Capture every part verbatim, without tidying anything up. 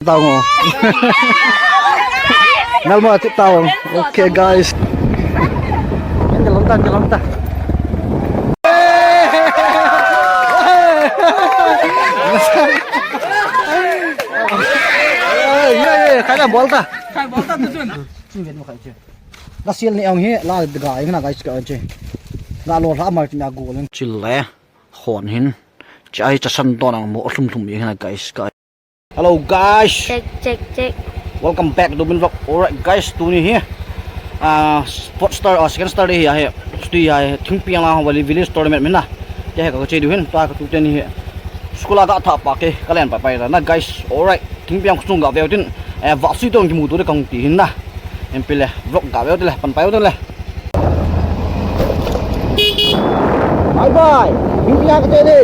Tao mo. Ngal mo ati tao. Okay, guys. Yan, jalan ta, jalan ta. Ye, ye, kaya bolta. Kaya bolta tu sun. Sun vet mo kaya. La sial ni ang hi, la ga ing na guys ka che. La lo la mar tin a gol. Chile. Hon hin. Chai cha san don ang mo lhum lhum ing na guys ka. Hello guys. Check, check, check. Welcome back to Bin Vlog. Alright guys, tuni hi. Ah, sport star, ah, second star hi ahi. Tuni hi ahi. Thingpiang lang valley village tournament mina. Te hi ka che du hin, ta ka tu te ni hi. School a ga tha pa ke, ka len pa pai na guys. Alright. Thingpiang khosung ga veu tin, eh, vah sui tong kimu tu de kang ti hin na. Em pile, vlog ga veu tile, pan pai veu tile. Bye bye. Thingpiang ka te de.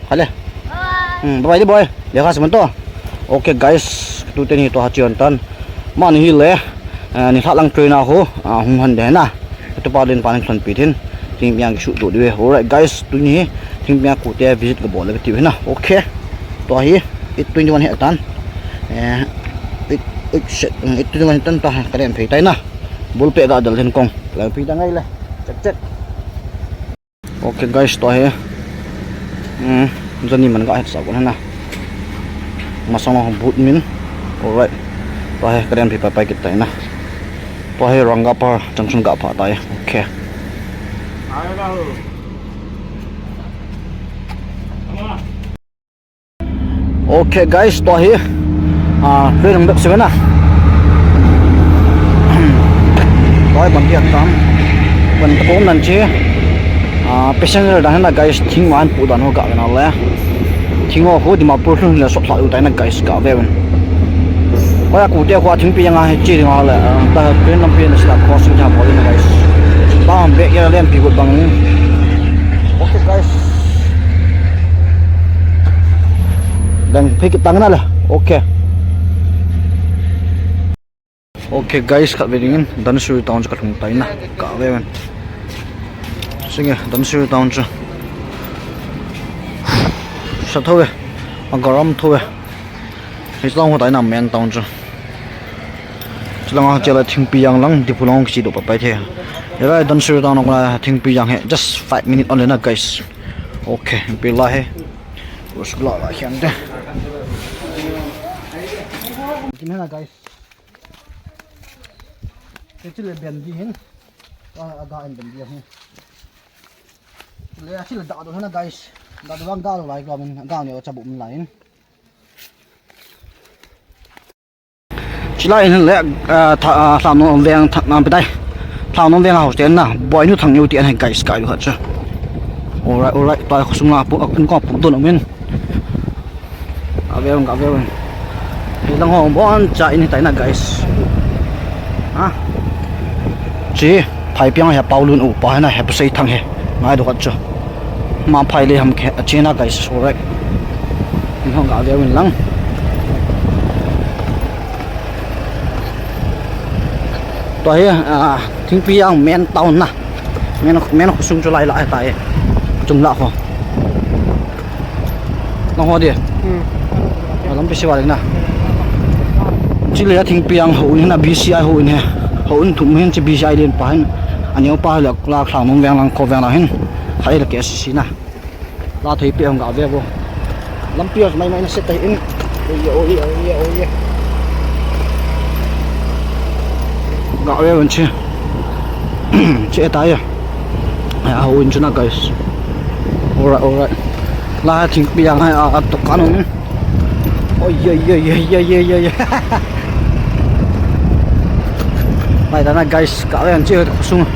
Hale. Hmm, bye bye, boy. Le khas man to. Okay, guys. Tu te ni to ha chion tan. Man hi le. Eh, ni thlang train a ho. Ah, hung han de na. Tu pa din pa ni thon pi thin. Thingpiang ki shoot do de. Alright, guys. Tuni hi. Thingpiang ku te visit ka bol le ti na. Okay. To hi. Eight twenty-one hi tan. Eh, eight, eight, eight twenty-one tan ta. Ka den phei tai na. Bul pe ga dal hin kong. La phei ta ngai le. Check, check. Okay guys, tua hi. Hmm, jani man ga het sa ko na. Masang ho boot min. Alright. Tua hi karen pi pai pai kit tai na. Tua hi Rangapar junction ga pha tai. Okay. Okay guys, tua hi. Ah, train hung bep seven a. Tua hi ban tiak tam. Ban tapom nan chi. Ah, passenger dan na guys, thing man pu dan ho ga na le. Thing ho khu Dimapur lhun le sot lha u tai na guys ga ve ven. Tua hi ku te khu a thing pi yang a hi chi ding a le. Ah, ta train lam pi na sila crossing ja bol na guys. Ba hom be ya len pi gut bang. Okay guys. Dang phei kit tang na le. Okay. Okay guys, khat ve ding in Dhansiri town chu ka lhung tai na. Ka ve ven. Singe Dhansiri town chu. Sa tho ve. A garam tho ve. Hi tong ho tai na main town chu. Chulanga chela Thingpiang lang, Diphu lang kichi do pa pai the. Era Dhansiri town ko na Thingpiang he. Just five minute only na guys. Okay, pi la he. Us la la hian de. Kin hana guys. Te chile ben di hin. A, a ga en ben di hin. Le a chile da do hana guys. Da do lang ga lo lai ko min ga ne o cha bu min lai hin. Chilai hin le, ah, tha-, ah, Thlangnom veng thak nam pi tai. Thlangnom veng a house te na, Boinu Thangniu ti an he guys, kai lu khat chu. Alright, alright, tua khosung la pu, a kun ko pu don min. Ka ve ven, ka ve ven. Hi lang ho bon cha in hi tai na guys. Ha. Chi, Phaipiang he Paulun u pa he na he Pasei Thang he. Ngai do khat chu. Ma phai le ham khe a chena guys, alright. Ni hong ga ve win lang. Tua hi, ah, Thingpiang main town na. Main, main khosung chu lai la ta e. Chung la kho. Nang ho di. Hmm. A lampi siva ding na. Chile a Thingpiang ho un hin a B C I ho un he. Ho un thum hin chi B C I len pa hin. Aneo pa le la Thlangnom veng lang kho veng lang hin. Khai le K C C na. La thei pe hong ga ve bo. Lampi mai mai na se tai in. Oi, oi, oi, oi. Ga ve win chi. Chi e tai. Ai, a ho in chu na, guys. Alright, alright. La Thingpiang ai a, a to kan um. Oi, oi, oi. Mai da na, guys, ka ve an chi khosung.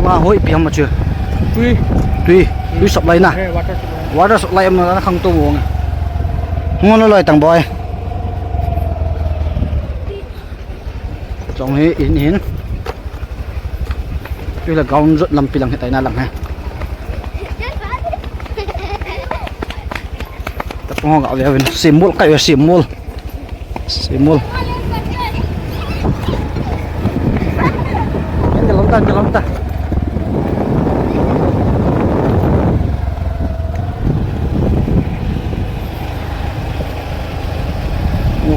Ma hoi pi ham ma chu. Tui. Tui. Tui supply na. Eh, water supply. Water supply am na khang to mo. Ngon loi tang boy. Chong hi in hin. Tui la ground jot lampi lang he tai na lang he. Ho ga ve ven, simul kai ve, simul. Simul. Ente lom ta, ente lom ta.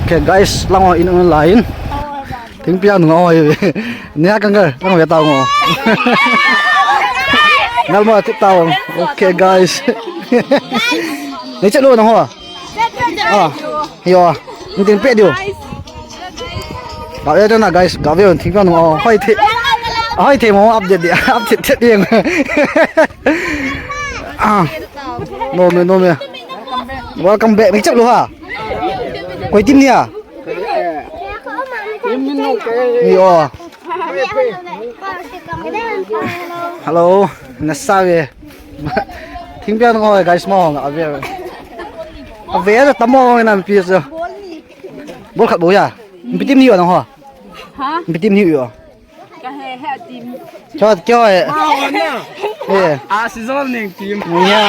Okay guys, lang ho in online. Thingpia nunga oi. Nia kang ga, kang ve tao ngo. Nal mo tip tao. Okay guys. Nei chet lo nang ho. Ah. Yo. Ni tin pe diu. Ga ve na guys, ga ve thingpia nunga oi. Hoi the. Hoi the mo update dia. Update the dia. Ah. No me, no me. Welcome back. Nei chet lo ha. Koi team nia. Yo. Hello, nasa ve. Thingpia nunga oi guys, mo nga ve. Ave da tamo na pi so. Bol khat bol ya. Pi team ni yo nang ho. Ha? Pi team ni yo. Ka he he team. Cho cho he. Eh. A si zol ning team. Ya.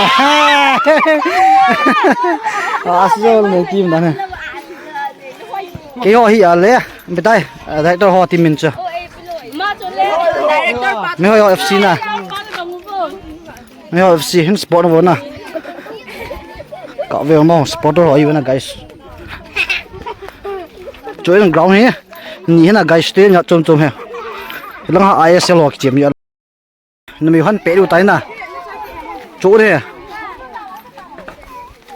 A si zol ning team da ne. Keiho hi a le, betai, director ho team min chu. Mi ho F C na. Mi ho F C hin support na. Ka ve mo supporter ho i na guys. Chu in ground hi. Ni hina guys te nya chom chom he. Lang ha I S L ho ki chem ya. Nami han pe lu tai na. Chu re.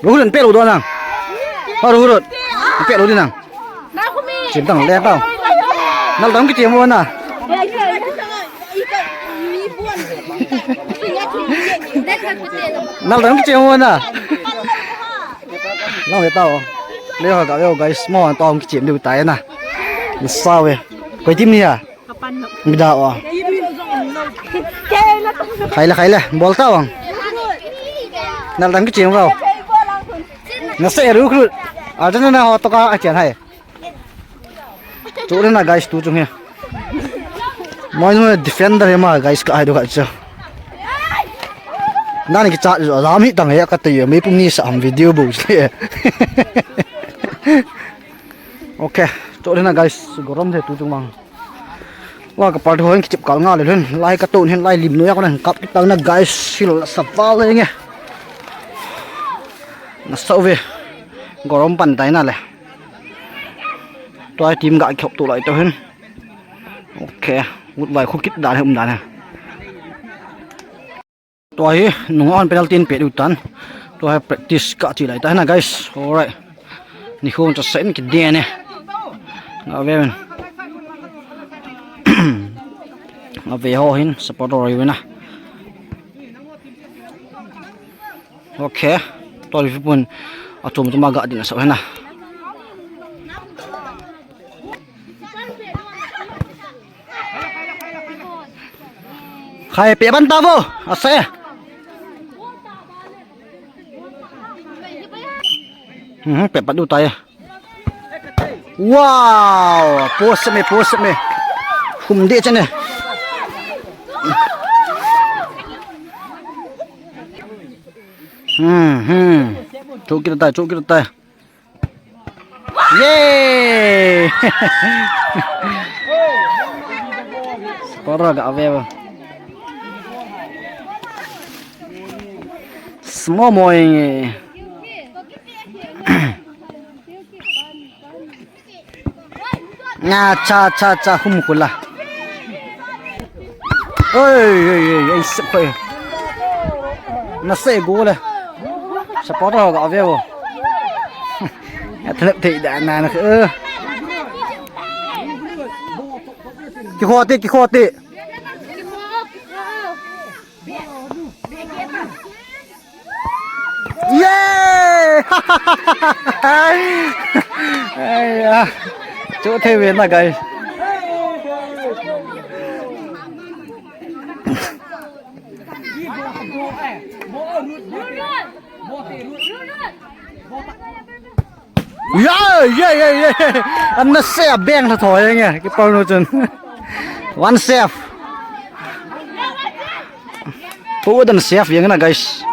Ruhun pe lu do na. Ha ruhun. Pe lu di na. Chin tang le tao. Nal dam ki chem mo na. Nal dam ki chem mo na. Nal le tao. Le ha ka yo guys mo tao ki chem lu tai na. Sa ve. Koi team ni ya. Mida o. Khai le, khai le. Bol ta vang. Nal dang ki chim vau. Na se recruit. Argentina ho to ka a kian hai. Chu na guys tu chung he. Moi nu defender he ma guys ka ai do ka chu. Nani ki chat jo lam hi tang he ka te yo mi pum ni sa am video bu se. Okay. Chu na guys gorom the tu chung mang. Wa ka party ho hin kichep kal nga le hin, lai ka ton hin, lai lim noiya kona hin kap kit tang na guys, sil sa pa le nge. Na sa ve. Gorom pan tai na le. Tua team ga khop tu lai to hin. Okay. Ut vai khu kit dan he um dan he. Tua hi nunga on penalty in pe diu tan. Tua hi practice ka chi lai ta na guys. Alright. Ni khong cha sen ki de ne. Nga ve men. Nga ve ho hin support ro ve na. Okay. Tua hi pun a chom chom a ga din sa na. Khai pe ban ta vo, ase. Hmm, pe pat u tai. Wow, post me, post me. Hum de chane. Hmm, hmm. Chukit tai, chukit tai. Yay! Spora ga ave ba. Small boy. Nga cha cha cha hum khula. Oi oi oi oi se koi. Na se go le. Supporter ho ga ve bo. Ya thlep thei da na na. Ki khoti ki khoti. Yay! Ai ya. Chu thei ve na guys. Ye ye ye ye. An na se a beng tha thoi nge ki pau no chun. One save. Pu dan save yang na guys.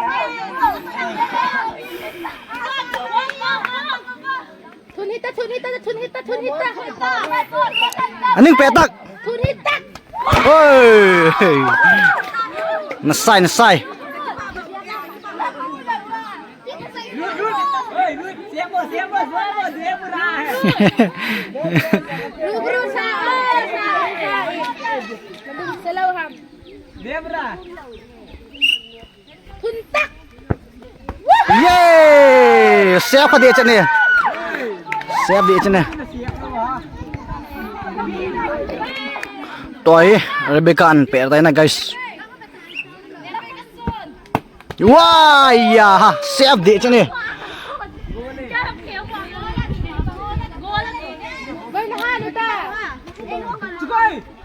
Thun hita, thun hita, thun hita. Aning petak. Thun hita. Oi. Nasai, nasai. Thun tak. Ye! Sep kha deh chet ne. Sep deh chet ne. Toi, Rebecca an per tai na, guys. Wah, ya, sep deh chet ne.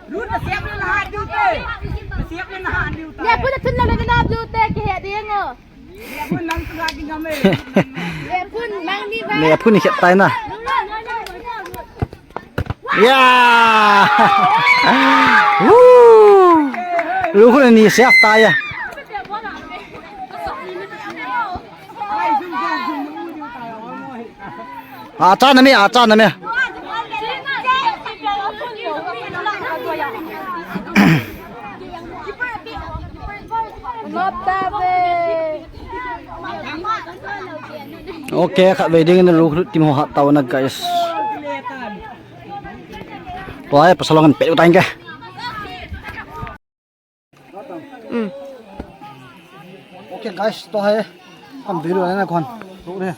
Lut na sep le na ha diu te. Na sep le na ha diu te. Ne phun na thun na le na diu te, kihe ding o. Ne phun nang tu ga ding ame. Ne phun nang ni ba. Ne phun ni khet tai na. Ya. Woo. Lu khun ni sep tai ya. Acha na me, acha na me. Okay, khatvei ding in recruit team ho hat tau na, guys. Tua hi pasal long an pet utai ke. Mm. Okay guys, tua hi. Am dei lou na kon. Tua hi.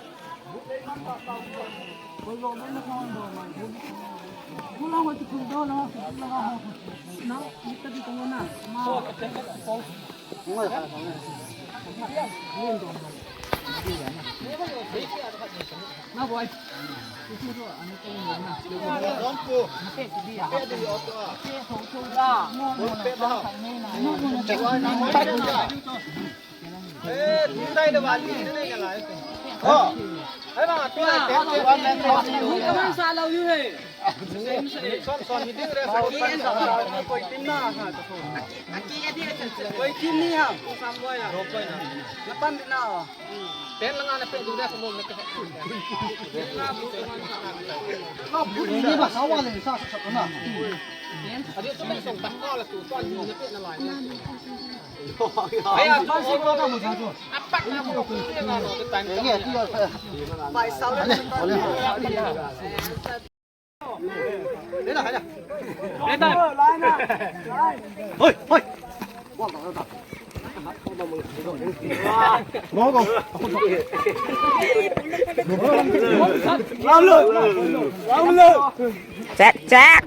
Check, check.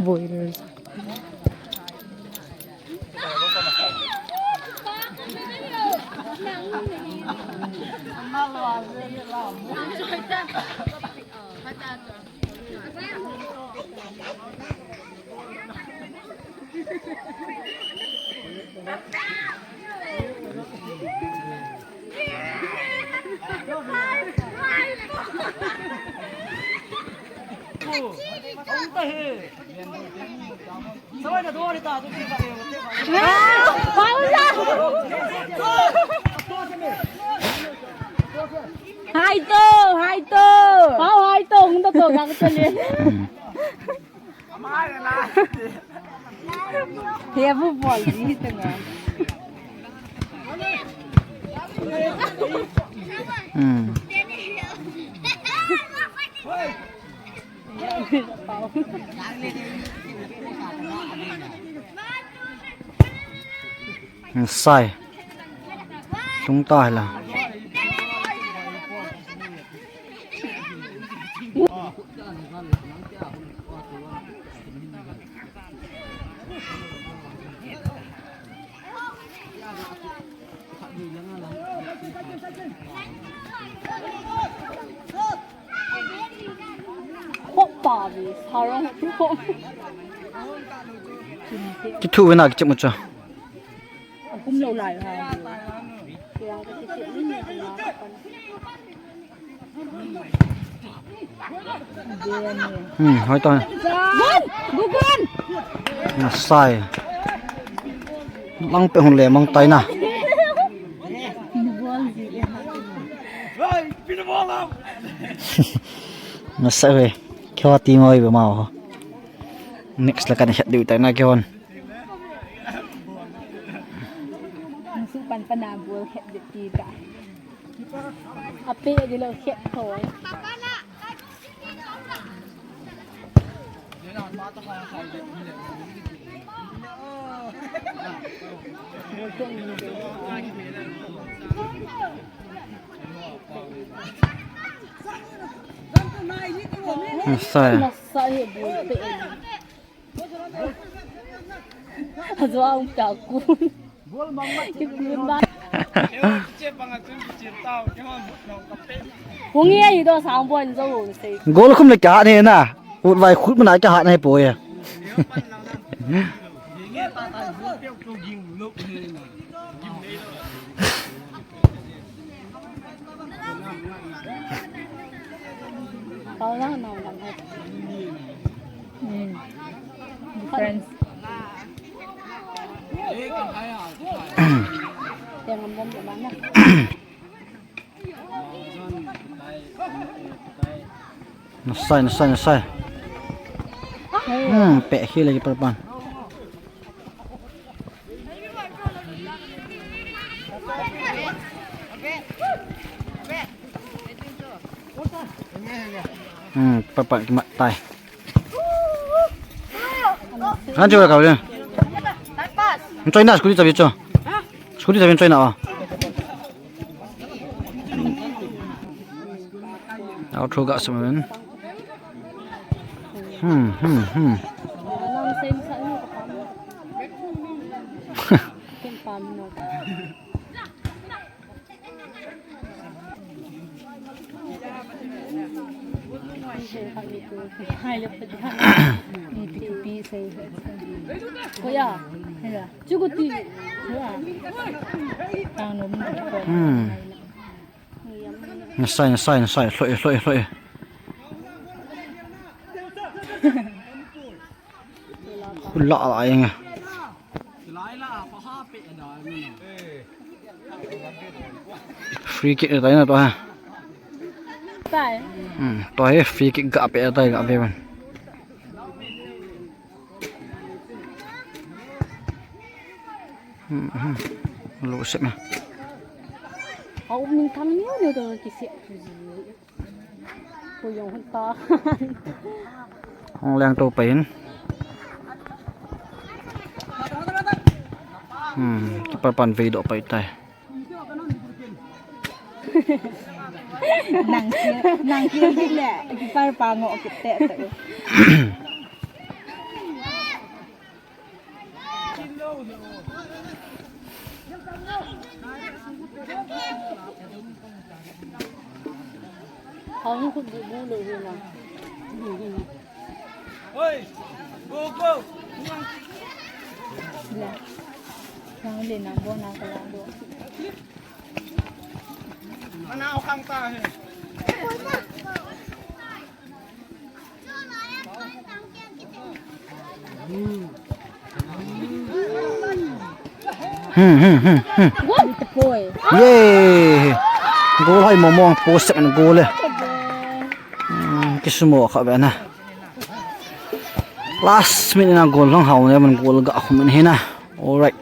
Boilers. Hai to, hai to. Pao hai to, hung to to, gang to le. He bu bol ni te nga. Hmm. Sai. Sung ta la. Khop pa ve, sarong khop. Kithu ve na kichep mu cha. Kum lo lai ha. Hmm, hoi ta. Gun! Gugun! Nasai. Mang pe hung le mang tai na. Nasai we. Kyo ti ngoi be ma ho. Next la kan het diu tai na kyo hon. Musu pan pan a bol het de ti ta. Ape de lo het thoi. Nasai. Nasai he bol pe. Ajo aum ta kun. Kikun ba. Hung ye i do sang bon jo hung sei. Gol khum le kya ne na. Ut vai khut mana kya hat ne po ye. Kau lah nau kan hai. Hmm. Difference. Yang ngam bom mana. Nasai, nasai, nasai. Hmm, pe hi lagi perpan. Hmm, papa kimat tai. Kan cuba kau dia. Choi na, scooty tabi cho. Scooty tabi choi na. Au thu ga semen. Hmm, hmm, hmm. Hmm. Nasai, nasai, nasai. Hloi, hloi, hloi. Hula la inga. Free kick tai na to ha. Tai. Hmm, to he free kick ga pe tai ga pe ban. Hmm, hmm. Lo sep na. Au min thang ni ni to ki se. Hong leng to pai in. Hmm, keeper pan vei doh pai tai. Nang kil, nang kil le, keeper pa ngo kit te te. Hmm, hmm, hmm, hmm. Goal. Ye. Goal hai momong post and goal le. Hmm, kisumo kha be na. Last minute na goal long hau ne man goal ga khum in he na. All right.